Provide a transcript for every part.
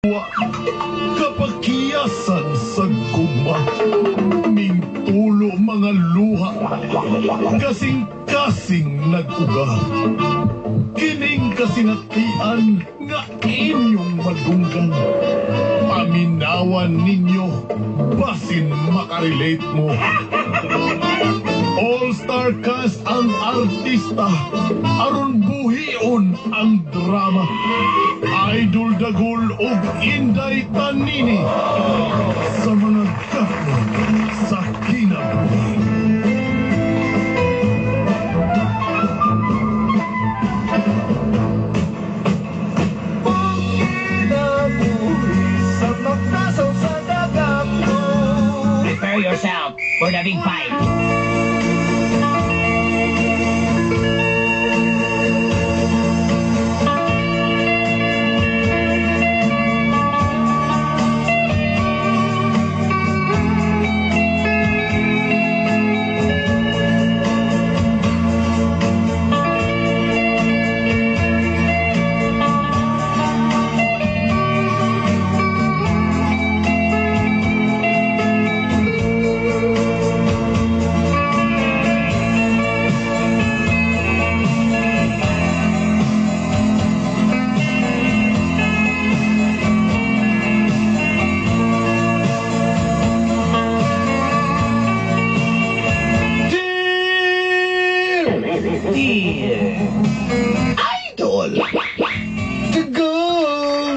Wa kapakiyasan sa gugma, mingtulo mga luha, kasing-kasing nag-uga. Kining kasinatian nga inyong madunggan. Paminawan ninyo, basin makarelate mo. All-star cast ang artista, aron buhion ang drama. Idol Dagul ug Inday Tanini sa mga gapon sa kinabuhi. Kinabuhi sa magnasaw sa dagapno. Prepare yourself for the big fight. Dear Idol Dagul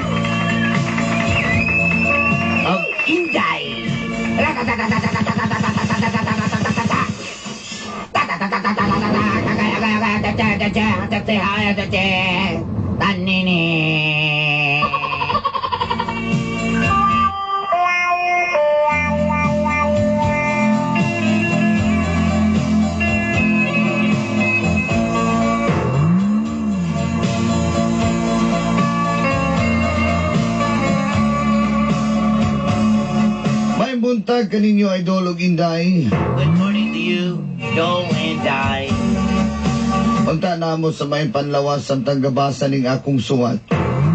Of Inday. Tanini. May buntag kaninyo, Idol ug Inday. Good morning to you, Dol and I. Unta na mo sa may panlawas samtang gabasa ning akong suwat.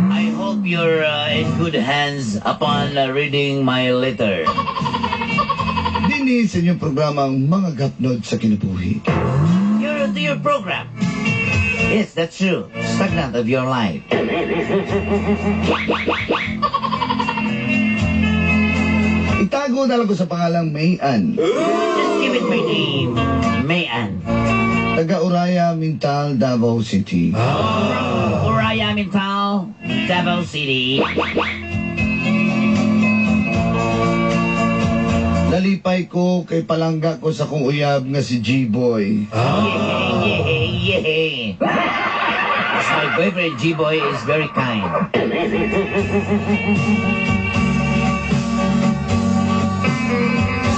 I hope you're in good hands upon reading my letter. Dini sa inyong programang Mga Gapnod sa Kinabuhi. You're to your program. Yes, that's true. Stagnant of your life. Itago na lang ko sa pangalang Mayan. Just give it my name, Mayan. Taga Uraya, Mintal, Davao City. Uraya Mintal, Davao City. Nalipay ko kay palangga ko sa kong uyab nga si G-Boy. Yeah. Yes, my boyfriend G-Boy is very kind.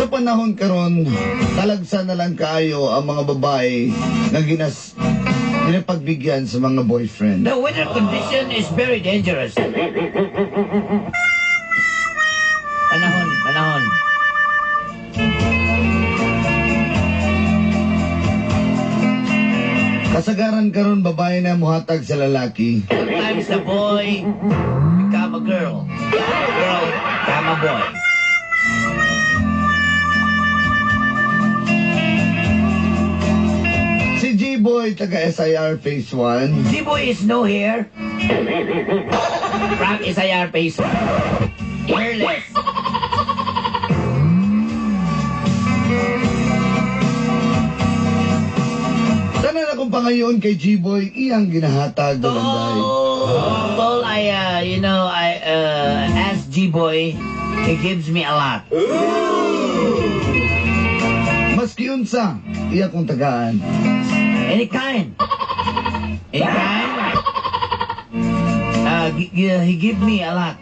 Sa panahon karon, talagsa na lang kaayo ang mga babae nga ginapagbigyan sa mga boyfriend. The weather condition is very dangerous. Panahon, panahon. Kasagaran karon babae na muhatag sa lalaki. Sometimes the boy become a girl. Girl become a boy. Si G-Boy taga SIR Phase 1. G-Boy is no hair. From SIR Phase 1. Hairless. Tanan akong pangayon kay G-Boy, iyang ginahatag Dolanday. Tol, tol, I, you know, I ask G-Boy, he gives me a lot. Maski unsa, iya kong tagaan. Any kind. Any kind. He give me a lot.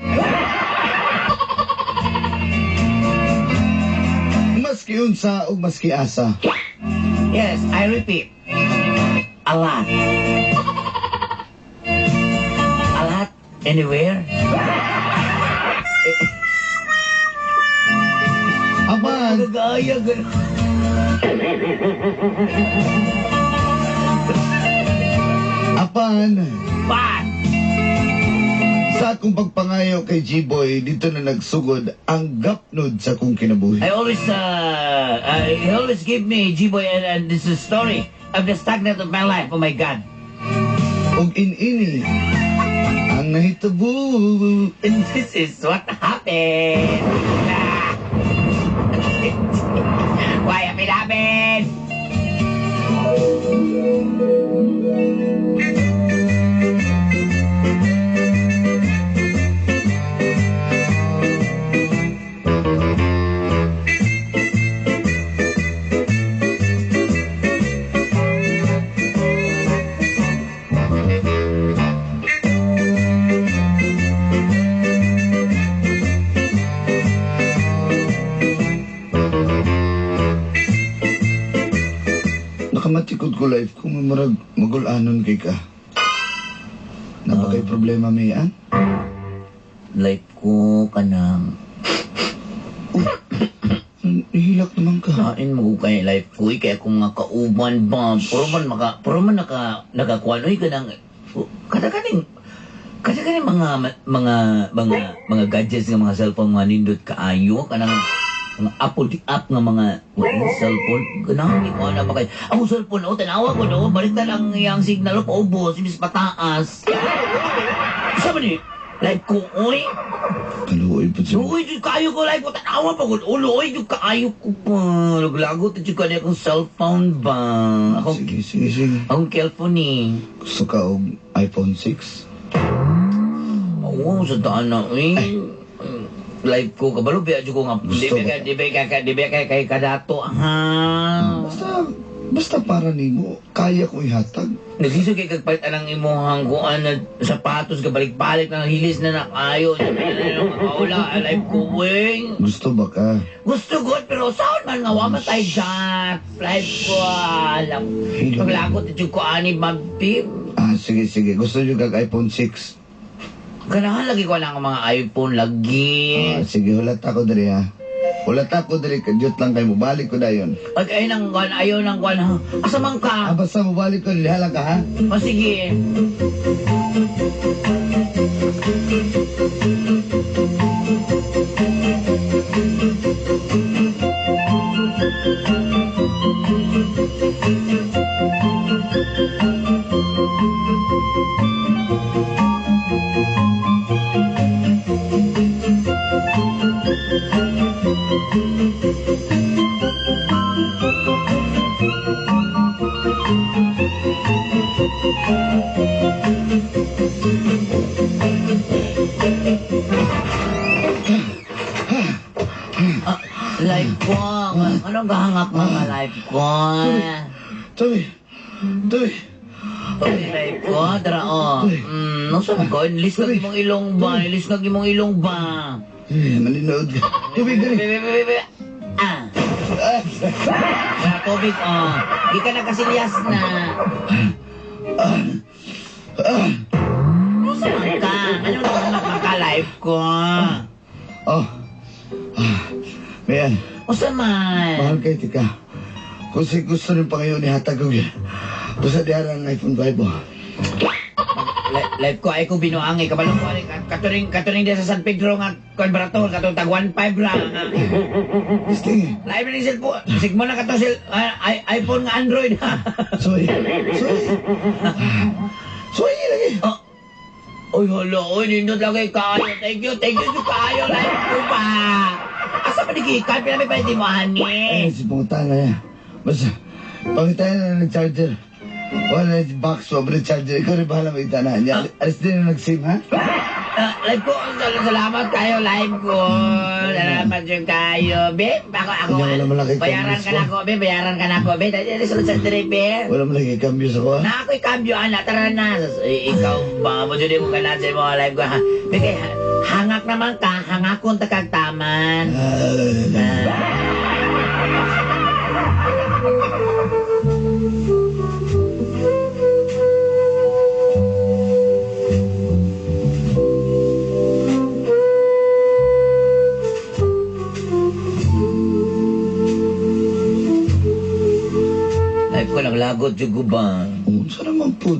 Maski unsa ug maski asa. Yes, I repeat. A lot. A lot anywhere. Apan, Gagaya, ganun. Apan, But, sa Sa akong pagpangayo kay G-Boy, dito na nagsugod ang gapnod sa akong kinabuhi. I always, he always give me G-Boy and this is story of the stagnant of my life. Oh my God. Ug inini ang nahitabo. And this is what happened. Ah. Why happened happened? Nakamatikod ko life kung murag magulanon kay ka. Napakay problema may an? Life ko kanang Ihilak naman ka. Kain mo kay life ko eh, kaya kung mga kauban ba puro man naka nakakuan oy kanang kada kaning mga gadgets nga mga cellphone mga nindot kaayo kanang mga Apple di app nga mga cellphone ganahan ni ko na ba kay ang cellphone oh tanawa ko no balik na lang iyang signal paubos imbis pataas sa man ni life ko oy. Kaluoy po siya. Uy, jud kaayo ko life ko tanawa pa gud ulo oy jud kaayo ko pa naglagot jud ka akong cellphone ba akong Sige. Akong cellphone ni. Gusto ka og iPhone 6? Oo, sa daan na eh. Life ko kabalo biya jud ko nga di ba kay kadato ha. Basta para nimo kaya ko ihatag. Naglisod kay kagpalit anang imong kuan na sapatos kabalik-balik na hilis na nakayo. Wala life ko wing. Gusto ba ka? Gusto ko pero saan man nga wa man tay jack. Life ko alam. Paglagot jud ko ani mabi. Ah, sige. Gusto nyo kag iPhone 6? Ganahan lagi ko lang ang mga iPhone lagi. Ah, sige, hulat ako diri ha. Hulat ako diri, kadyot lang kayo. Mubalik ko dayon. Ay, ay nang kuan, ayaw nang kuan. Asa man Ah, ka? basta mubalik ko, liha lang ka ha? O sige. Life ko. Anong gahangak mga life ko? Tubi! Tubi! Life ko, tara o. Nasa ko, ilis kag imong ilong ba? Ilis kag imong ilong ba? Eh, malinood ka. Tubig diri! Be. Ah. Tubig, oh. Di ka na kasilyas na. Nasa man ka? Anong gahangak mga life ko? Oh. Mayan, Usa man? mahal kay tika. Kung si gusto ng Panginoon ihatag ko yan. Basta diyan ang iPhone 5 oh. Life ko ay ko binuangi kabalo ko ani katuring diya sa San Pedro nga kon barato katong tag 15 ra. Listing. Live ni cellphone. Sigmo na kato sil iPhone nga Android. Sorry. Sorry. Sorry lagi. Oh. Oy hala, oy nindot lagi kaayo. Thank you kaayo life ko ba. Asa man gikan pila may pwede mo ani. Ay, si pangutana niya. Basta, pangutana na ng charger. Wala na box, wala na charger. Ikaw rin bahala may itanahan niya. Alis din na nag-sim, ha? Live ko, salamat kayo, live ko. Salamat yung kayo. Be, ako, Wala malaki bayaran ka na ako, be, bayaran ka na ako, be. Dali, sulod sa dire, be. Wala malaki cambio sa ko, ha? Na ako'y cambio, anak. Tara na. Ikaw ba? Mo dyan mo ka na sa mga live ko, ha? Be, kay, hangak naman ka, hangakon ta kag taman. Life ko naglagot jud ko ba? Unsa naman po?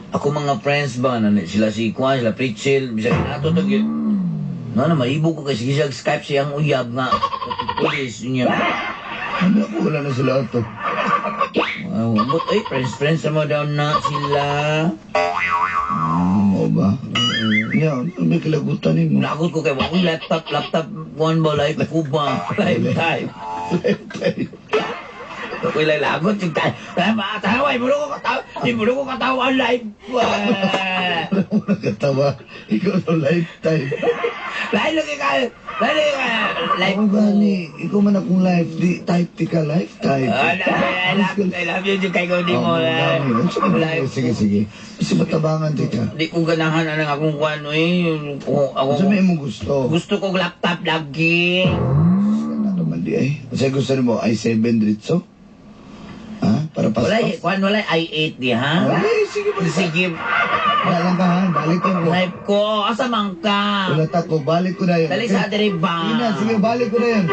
Ako mga friends ba, na, sila si Kwan, sila Pritchel, bisag nato to. No, na, maibog ko kasi siya Skype siyang uyab nga. Pulis niya. Ano ako, wala na sila ato. But, ay, friends, friends mo daw na sila. Mo ba? Nya, ano may kalagutan ni mo? Lagot ko kay akong laptop, laptop, kuan ba, live ko ba? Lifetime. Lifetime. Ako'y lalagot yung tayo. Taway, mulo ko katawa. Di mulo ko katawa ang live ko. Wala mo nakatawa. Ikaw na lifetime. Lain lagi ka. Lain lagi ka. Live Ako ko. gani, ikaw man akong life, di type ti ka lifetime. I love you, yung kay ko di mo. Oh, dami. Sige, Live sige, sige. Kasi matabangan ti ka. Di ko ganahan anang akong kuan eh. Ako, Sa may imong gusto. gusto ko laptop lagi. Ano naman di ay. Kasi gusto mo i7 diretso? Ha? Para Wala, paspas? kuan wala i8 di ha? Ay, sige ba? Sige, Wala lang ka ha. Balik ko. live ko. Asa man ka? Wala ta ko. Balik ko na yun. Dali sa diri ba? Sige na, sige, balik ko na yun.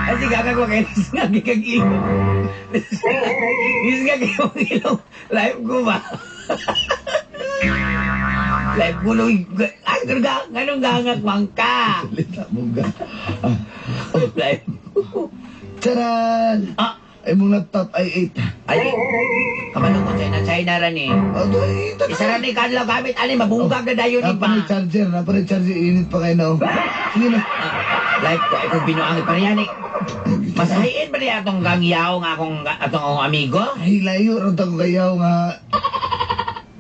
Kasi gagagawa kayo nga gikag ilong. Nga gikag ilong. Live ko ba? Live ko nung... Ay, ganun gangak mangka. Salita mo ga. Live ko. Charan! Ah, Ay mong laptop ay 8. ay. Kabalo ko China, China ran eh. Oh, do, eh, Isa ran ni kadlaw gamit. Ani, mabungkag na dayon ni Napa ba? charger, napa charger, init pa kayo na. Oh. Sige na. Ah, live ko, ay kung binuangit pa riyan eh. Masahiin ba niya atong gangyaw nga akong atong akong amigo? Ay, layo ron ta ko kayaw nga.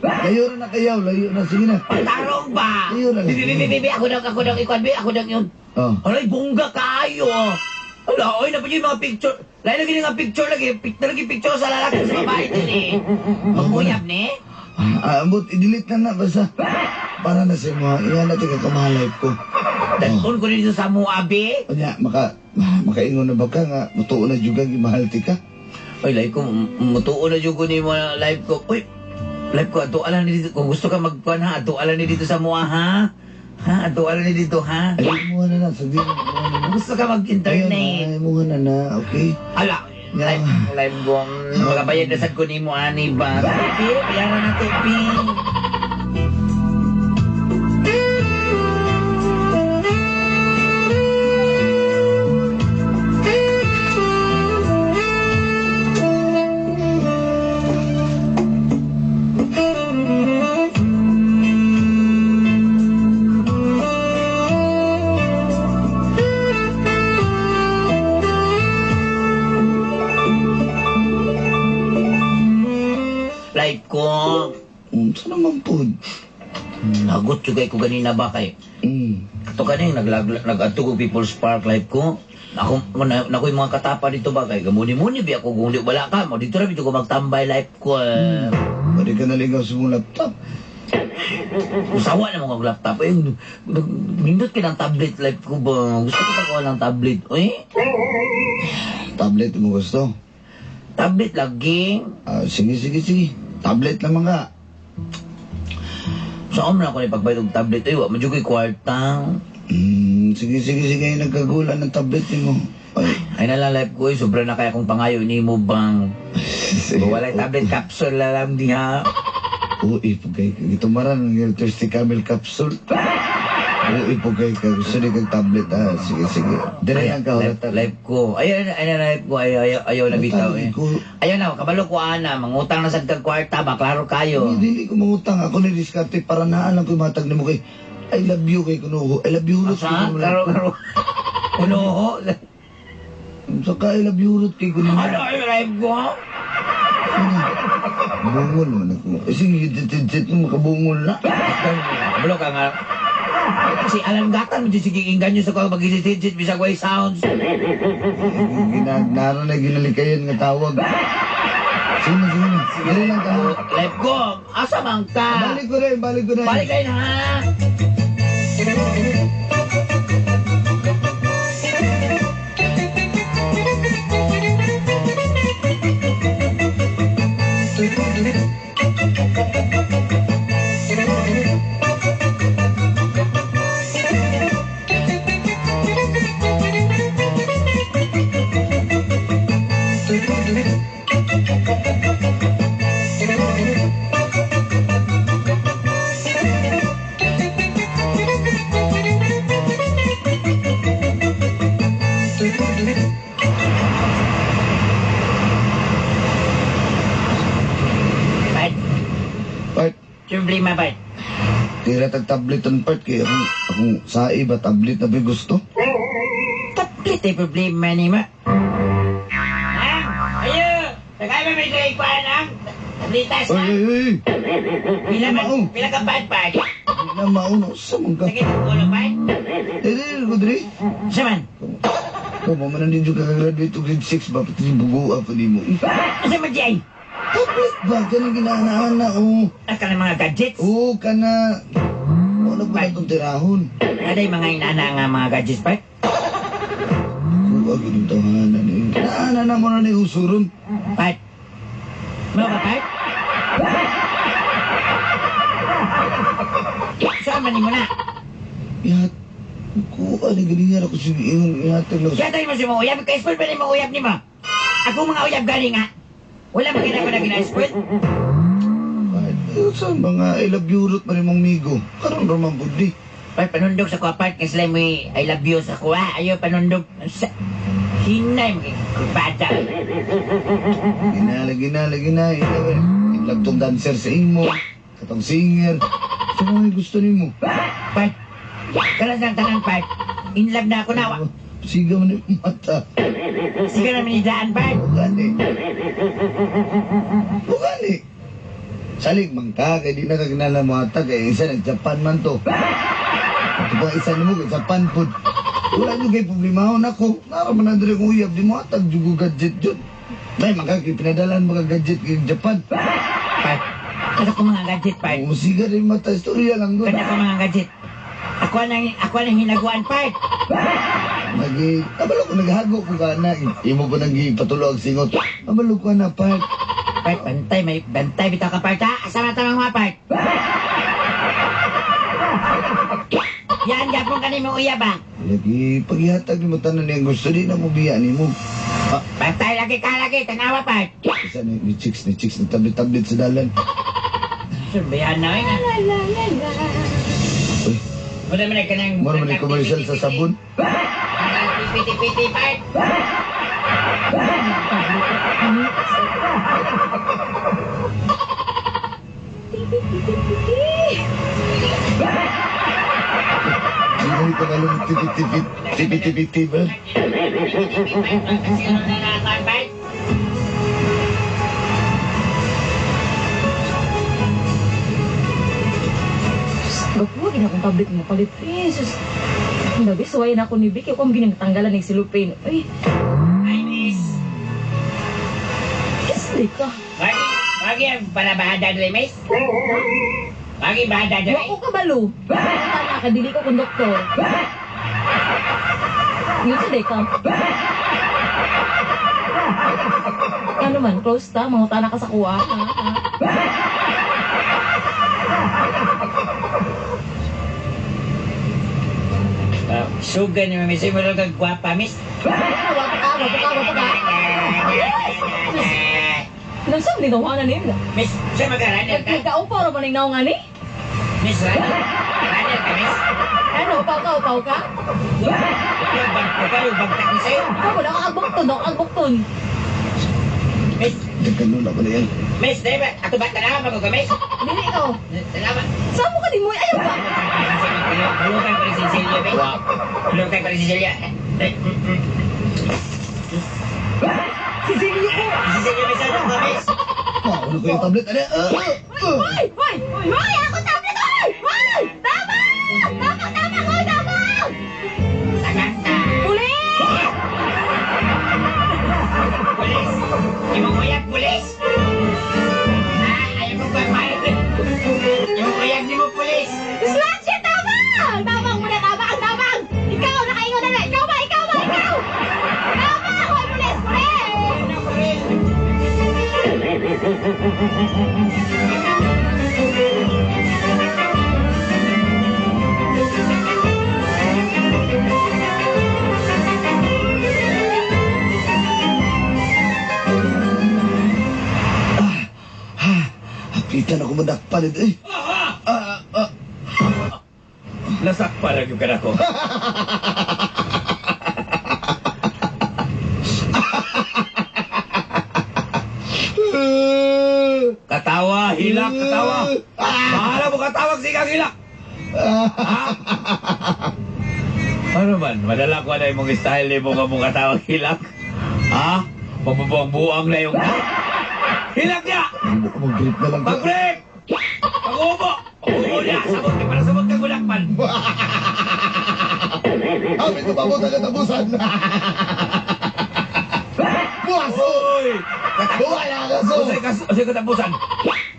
Layo ron na kayaw, layo na, sige na. Tarong ba? Ayun na lang. Bi, bi, bi, bi, bi, ako daw, ikuan, bi, ako daw yun. Oh. Aray, bongga kaayo. Ala, oy, na yung mga picture. Lain lagi nga picture lagi, picture lagi picture sa lalaki sa babae din eh. Maguyab ni. Ah, ambot, i-delete na na, basta. Para na sa mga, iyan natin kakamalay ko. Dalhon ko dito sa Muabi. Unya, makaingon na ba ka nga, mutuo na juga, gimahal ti ka. Oy, live ko, mutuo na jud ko ni mga live ko. Uy, live ko, ato ala ni dito. Kung gusto ka magkuan ha, ato ala ni dito sa Mua ha. Ha, ato ala ni dito ha. Ay, muha na na, sabihin mo, muha na na. Gusto ka Ayun, mag-internet. ay, muha na na, okay. Ala, live ko. Magabayad na sad ko ni mo ani ba. Pi, bayaran na to, pi. Live ko. Saan naman po? Nagot juga ko ganina ba kay. Kato kaning nag-adto ko People's Park live ko. Ako na, na yung mga katapa dito ba kay gamuni-muni bi ako kung di wala ka mo dito ra bitaw ko magtambay live ko. Pwede ka naligaw sa mong laptop. Usawa na mga laptop. Ay, nindot ka ng tablet live ko ba? Gusto ko pa ng tablet. Uy, Tablet mo gusto? tablet lagi. Ah, sige, sige, sige. Tablet naman ka. Saan man ako ni pagbayad og tablet? Ay, wa man jud ko'y kwarta. Sige, sige, sige. Nagkagula ng tablet mo. Ay. Ay na lang live ko, eh. Sobra na kaya kong pangayo ni mo bang. Walay tablet capsule na lang diha. Uy, pagkay gitumaran ng thirsty camel capsule. Uy, pagkay ka gusto ni kag tablet ah. Sige, sige. Dire ang ka Live ko. Ayaw na, ayaw na live ko. Ayaw, ayaw, ayaw na bitaw eh. Ayaw na, kabalo ko ana, mangutang na sad kag kwarta ba, klaro kayo. Hindi, dili ko mangutang. Ako ni diskarte para naalam ko matag nimo kay I love you kay kuno. I love you hurot kay Asa? kuno. Klaro, klaro. Kuno. Saka I love you hurot kay kuno. Ano ay live ko? Bungol man ako. Eh, sige, tit mo makabungol na. Kabalo ka nga. Si Alan Gatan, medyo sige inganyo sa ko mag-isitsit bisag way sounds. Naro na ginalikayan nga tawag. Sige na, sige na. Dili lang ka. Life ko, asa man ka? Balik ko rin, balik ko rin. Balik kayo na ha. Bart, Part, problema Bart. tira tag tablet ang part kay akong, akong sae ba tablet na ba gusto? Tablet ay problema ni ma. Ang, ayo, tagay mo may drink pa ang tablitas Oy, na. oy, oy! Pila man, Mao. pila ka bad bad. Di na mauna, usa man ka. Sakit ang ulo bad. Eh, di ko diri. Sa man? Ikaw ba man hindi ka graduate og grade 6 ba? Pati yung bugoa pa di mo. Asa man di ay? Tablet ba? Kanang ginaana-ana, oh. Ah, ka ng mga gadgets. Oo, kana. Wala pa na itong tirahon. Aday mga inana nga mga gadgets Bart. Kuha, ginong tawanan eh. Naana na mo na ni usuron. Bart. Mo ka Bart? Saan man ni mo na? Ihat. Kuha, ni galingan ako sige imong ihatag lang. Kaya tayo mo si mo uyab, ka-spoil pa ni mo uyab ni mo. Ako mga uyab gani nga. Wala man kailangan na gina-spoil. Kahit, eh, sa mga I love you root pa rin mong migo. Karon raman pud di. Par, panundog sa kuha part, kasi mo I love you sa kuha. Ayo, panundog. Sa, hinay, mga kurbada. Ginala, ginala, ginala. In love tong dancer sa imo. Katong singer. Sa mga gusto nimo. Part, kalas ng tanan, part. In love na ako na. Siga man yung mata. Sige na minidaan, part. Bukani. Bukani. Salig man ka, kay di na ka kinala mo ata, kay isa nag-Japan man to. Ito pa isa nimo kay Japan pod. Wala nyo kay problemahon ako. Nara man na diri kong uyab, di mo atag jugo gadget jud. May mga kay pinadalan mga gadget kay Japan. Part, kada ko mga gadget, part. Oo, siga rin mata, istorya lang doon. Kada ko mga gadget. Ako nang hinaguan, part. Nagi, abalo ko naghago ko ka na. Imo pa nang gipatulo ang singot. Abalo ko na part. Part, bantay, may bantay, bitaw ka, part, ha? Asa na tamang mga, part? Yan, gapon ka ni mo uyab, ha? Lagi, paghihatag ni mo tanan niyang gusto, di na mo biya ni mo. Ah, Bantay lagi ka lagi, tanawa, part. isa ni chicks, ni chicks, ni tablet-tablet sa dalan. Surbayan na, eh. Uy, Wala man ka ng... mura man yung commercial sa sabon. Piti-piti, part. Hindi ko alam tipit-tipit, tipit-tipit ba? Sino na naman, part? Gapo, gina akong tablet mo palit. Eh, sus. Ang gabi, suwayan ako ni Vicky. Ako ang ginatanggalan ng silupin. Uy, Ay, miss. kisli ka. Wagi, wagi ang palabahada dali, miss. Wagi bahada dali. Wa ko kabalo. Tama ka, dili ko konduktor. Yun sa ka. Ano man, close ta, mangutana ka sa kuha. Ha? Ha? Suga ni miss, mo lang kag gwapa, miss. Ano, wapo ka, wapo ka, wapo ka. Nasaan ni nawa na nila? Miss, sa mag-runner ka? Nagkaupaw ra ba ning naong ani? Miss, runner. Runner ka, miss. Ano, upaw ka, upaw ka? Ikaw, bagtak ni sa'yo. Ikaw, wala kang agbukton, ako agbukton. Miss, Nagkanula ko na yan. miss, di ba? Ato ba, tanawa ba ko, miss? Dili ko. Tanawa. Saan mo ka din mo? Ayaw ba? Hulugan ko rin si Cecilia, miss. Hulugan ko rin si Cecilia. Sisilyo ko. Si Cecilia, miss, ano ka, miss? Mauna ko yung tablet. Ano? Ah, ah, ah. Ay! Ay! Ay! Ako tablet! Ay! Ay! Tama! Tama! Tama! Ay! Tama! Saganta. Pulis! Pulis! Imong uyab, pulis! Diyan ako madakpan ito eh. Nasakpan na yung kanako. Katawa, hilak, katawa. Bahala mo katawag sigang hilak. Ha? Ano man, madala ko na yung style ni mo nga mong katawag hilak. Ha? Mabubuang-buang na yung... Hilak niya! Mag-grip na lang ko. Mag-break! Pag-ubo! Ubo niya! Sabot ka para sabot ka gulakpan! Amin tumabot ang katapusan. Buwaso! Uy! Wala ka so! Usay katapusan!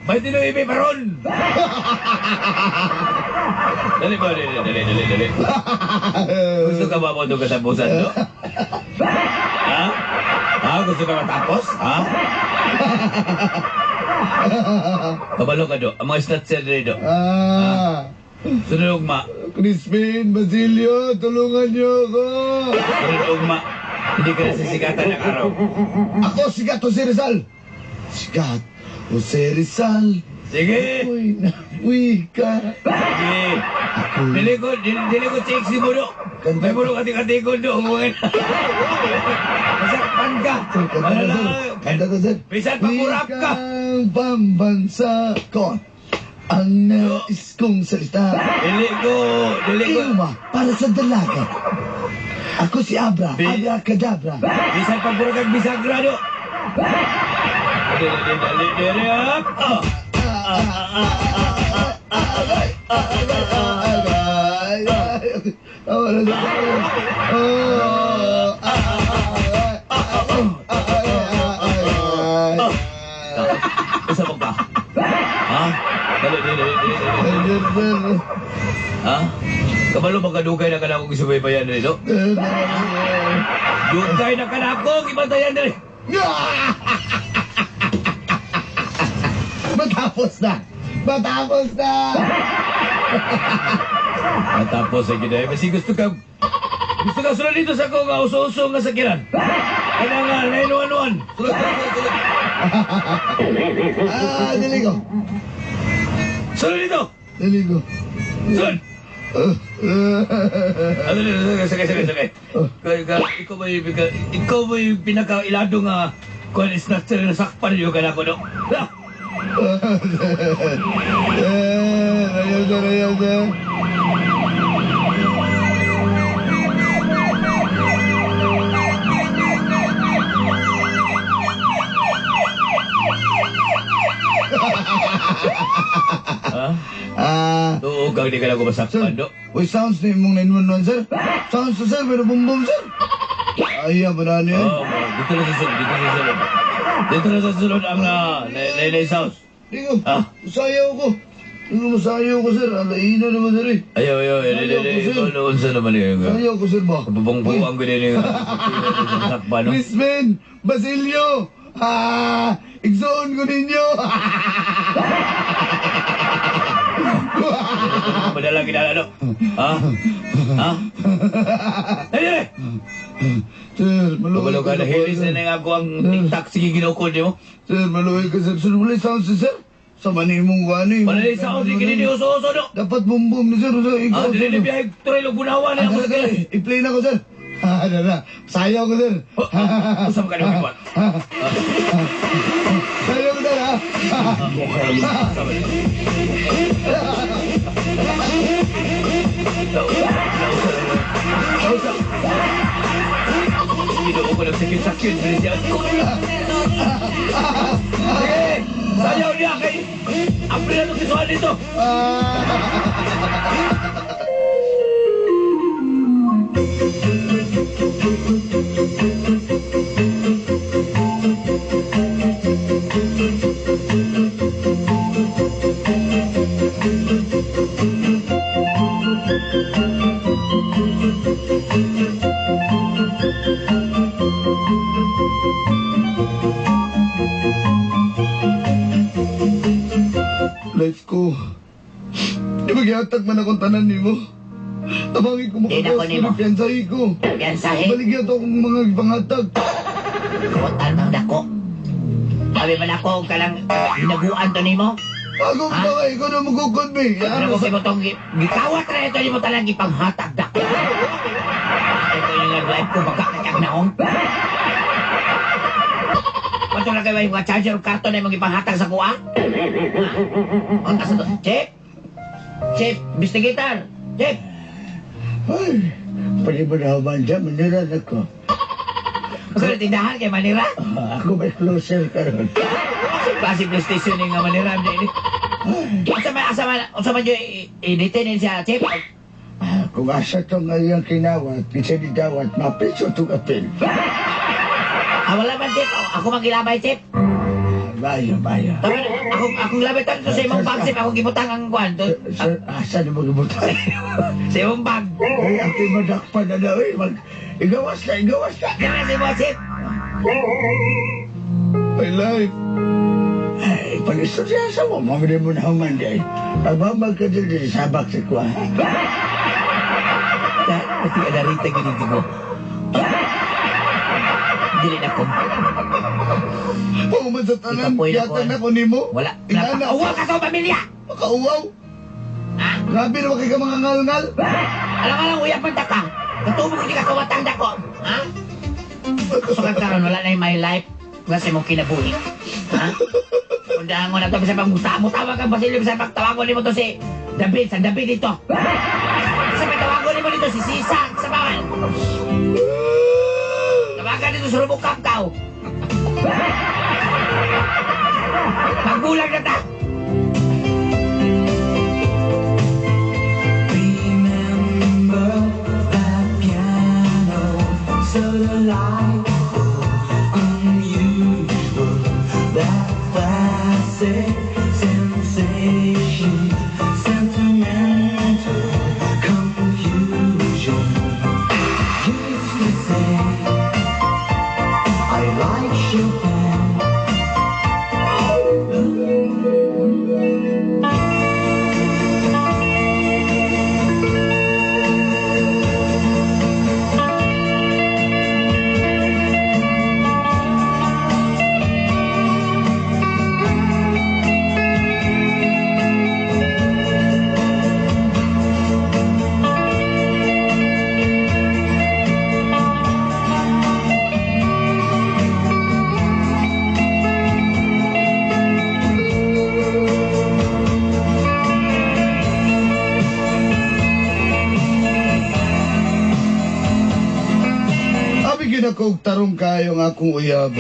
May tinuibi pa ron! Dali ba? Dali, dali, dali, dali. Gusto ka ba mo itong katapusan, no? Ha? Ha? Gusto ka matapos? Ha? Kabalo ka do. Ang mga snatcher dito. Ah, Sunod ugma. Crispin, Basilio, tulungan niyo ako. Sunod ugma. Hindi ka na sisikatan ng araw. Ako sigat Jose Rizal. Sigat Jose Rizal. Sige! Ako'y nawika. Sige! Ako'y Dili ko, dili ko chicks si Budo. May Budo katikatigon do. Masakpan ka. Sir, kanta na, sir. Kanta na, sir. Bisan pa murap ka. Wikang pambansa ko. Ang nais kong salita. Dili ko, dili ko. Ilma para sa dalaga. Ako si Abra, Abra Kadabra. Bisan pa murag kag bisagra do. Dili, dili, dili, dili, up. Ah. Agay! Agay! Tama na, sir. Oh, ah, ah, ah, ah, ah, Usa pa ka. Ha? Dali, dili, dili, dili, dili. Sir, sir. Ha? Kabalo magkadugay na ka na akong isubaybayan dili, do? Sir, sir. Dugay na ka na akong ibantayan dili. Matapos na! Matapos na! Matapos ay ginay. Basi gusto ka sunod dito sa akong uso-uso nga sakiran. Kana nga 911. Sulod, sulod, sulod. Ah, dili ko. Sulod dito. Dili ko. Sulod. Ano dito? Sakay, sakay, sakay. Ikaw ba yung ikaw ba yung pinakailado nga kuan snatcher na sakpan niyo kana ko no? Ah! Eh, ayaw sir, ayaw sir. Ha? Ah, Oo, kang di ka na ko sir. masakpan do. Uy, sounds na imong 911, sir. Sounds to sir, pero bum bum, sir. Ay, ba na niya? Oh, dito na sa sulod, dito na sa sulod. Dito na sa sulod ang Laylay House. Di ko. Ah. Sayaw ko. Di ko masayaw ko, sir. Alaina naman, sir eh. Ayaw, ayaw, ayaw, ayaw, ayaw, ayaw, unsa naman yun. Sayaw ko, sir ba? Kabubong-buang ko din yung sakpan, no? Crispin! Basilio! Ah! Igsoon ko ninyo! Madala kinala, no? Ha? Ha? Dali, dali! Sir, maluwi Kabalo ka na, hilis na nga ako ang tiktak, sige ginukod mo. Sir, maluwi ka, sir. Sir, wala sound, sir. Sa manimong ko, ano eh. Wala sa ako, sige ni uso-uso, no? Dapat bumbum ni sir. Sir, ikaw, Ah, dili sir. ni biyahe, tuloy lang gunawa na Ah, ako sa sir, kanya. I-play na ko, sir. Ah, na, na. Sayaw ko, sir. Usap ka na, Pipat. Sayaw ko, sir, ha? Ginoo ko ng sakit-sakit. Bilis niya. Sige! Sayaw niya kay... April na itong kisuhan dito! Life ko. Di ba gihatag man akong tanan nimo? Tabangi ko Di na ko makagawas nimo. ko piyansahi ko. Piyansahe. Baligyan to akong mga pangatag. Kutan mang dako. Sabi man ako kalang hinaguan to nimo. Ako Ha? ba kay ikaw na magukod be? Ano ko kay tong gikawat ra ito nimo talang gipanghatag dako. Ito yung life ko magkakatag naong. Pato na kayo mga charger o karton na imong gipanghatag sa kuha? Ang asa to? Chip! Chip! Investigator! Chip! Ay, pwede mo na human dyan, manira na ko. Gusto na tindahan kay Manira? Ah, ako may closer karon. Klase PlayStation nga Manira. Asa man yung i-detain siya, Chip? Ah, kung asa to ngayong kinawat, isa di dawat, mapiso itong apel. Ah, wala man, Chip. Ako magilabay, Chip. Bayo, bayo. Tama na, akong labay to sa imong bag, Chip. Akong gibutang ang kuan. Sir, asa ni mo gibutan? Sa imong bag. Ay, ang madakpan na daw eh. Mag, igawas na, igawas na. Kaya sa imong, Chip. My life. Ay, pag-istorya sa mo, mamili mo na human di. Pagmamag ka din, di sabak sa kuha. Pati adarita gini ko. Dili na ko. Pauman sa tanan, Ikapoy na ko, yata na ko nimo. Wala. Inana, Napakauwa ka sa pamilya! Makauwaw. Ha? Grabe naman kay ka mga ngal-ngal. Alam ka lang, uyap man ta ka. Katubog hindi ka kawatang dako. Ha? So karon wala na yung my life. Wala sa imong kinabuhi. Ha? Undahan mo na ito, bisa pang mo tawag ang Basilio, bisa pang tawagon nimo to si David, sa David dito. Sa pang tawagon nimo dito si Sisa, sa bawal. Tawagan dito sa Rubocop kao. Pagbulag na ta. Remember that piano, so delightful, unusual, that classic sensation, sentimental confusion. Used to say, I like Chopin. Abi gyud ako og tarong kayo nga akong uyab.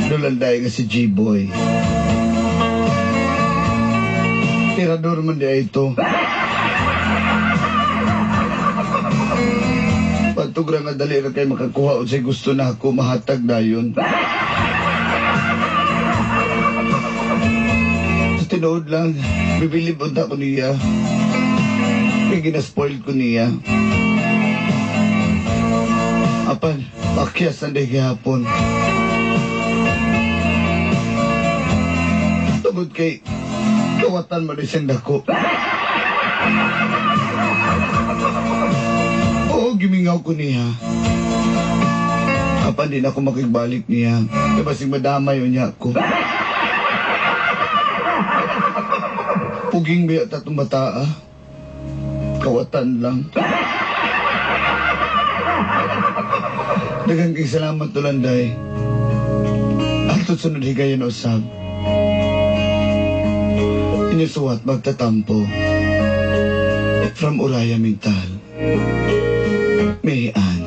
Dulanday nga si G-Boy. Tirador man di ay ito. Pagtugra nga dali ra kay makakuha unsay gusto na ako mahatag dayon. Sa tinuod lang, bibilib unta ko niya. Kay gina-spoil ko niya. Apan, pakyas na di gihapon. Tungod kay kawatan mo ni siyang dako. Oo, gimingaw ko niya. Apan din ako makigbalik niya. Kaya basig madamay niya ako. Puging biya tatong bata, ah. Kawatan lang. Daghang kay salamat tulanday. Atod sunod higayon usab. Inyo suwat magtatampo. From Uraya Mintal. May Ann.